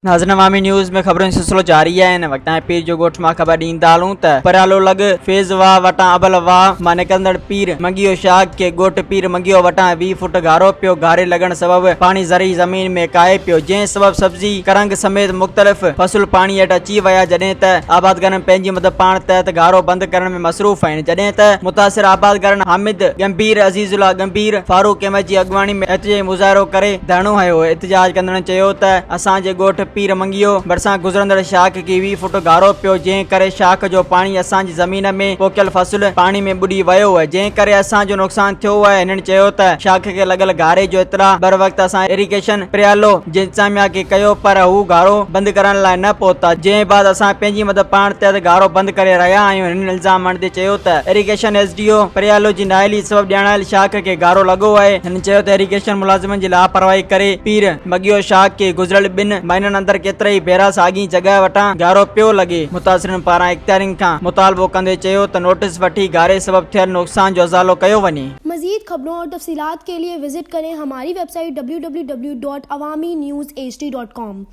ناظرين عوامي نيوز ۾ خبرن جو سلسلو جاري آهي هن وقت تائين پير جو ڳوٺ مان خبر ڏيندا هلون ته پريالو لڳ فيض واهه وٽان ابل واهه مان نڪرندڙ پير منگيو شاخ کي ڳوٺ پير منگيو وٽان 20 فوٽ گهارو پيو گهاري لڳڻ سبب پاڻي زرعي زمين ۾ ڪاهي پيو جنهن سبب سبزي ڪرنگ سميت مختلف فصل پاڻي هيٺ اچي ويا جڏهن ته آبادگارن پنهنجي مدد پاڻ تحت گهارو بند ڪرڻ ۾ مصروف آهن جڏهن ته متاثر آبادگارن حامد ڳنڀير، عزيز الله ڳنڀير، فاروق احمد جي اڳواڻي ۾ احتجاجي مظاهرو ڪري ڌرڻو هنيو. احتجاج ڪندڙن چيو ته اسان جي ڳوٺ پير منگيو ڀرسان گذرندڙ شاخ کي 20 فوٽ گهارو پيو جنهن ڪري شاخ جو پاڻي اسان جي زمين ۾ پوکيل فصل پاڻي ۾ ٻڏي ويو جنهن ڪري اسان جو نقصان ٿيو آهي هنن چيو ته شاخ کي لڳل گهاري جو اطلاع بروقت اسان ايريگيشن پريالو جي انتظاميا کي ڪيو پر هو گهارو بند ڪرڻ لاء نه پهتا جنهن بعد اسان پنهنجي مدد پاڻ تحت گهارو بند ڪري رهيا آهيون هنن الزام هڻندي چيو ته irrigation S D O Pryalo جي نااهلي سبب ڄاڻايل شاخ کي گهارو لڳو آهي هنن چيو ته ايريگيشن ملازمن جي لاپرواهي ڪري پير مڳيو شاخ کي گذريل ٻن مهينن اندر ڪيترائي ڀيرا ساڳي جڳهه وٽان گهارو پيو لڳي، متاثرين پاران اختيارين کان مطالبو ڪندي چيو ته نوٽيس وٺي گهاري سبب ٿيل نقصان جو ازالو ڪيو وڃي. مزيد خبرون اور تفصيلات کے لئے وزٽ ڪرين ھماري web site www.awamiNewsHD.com.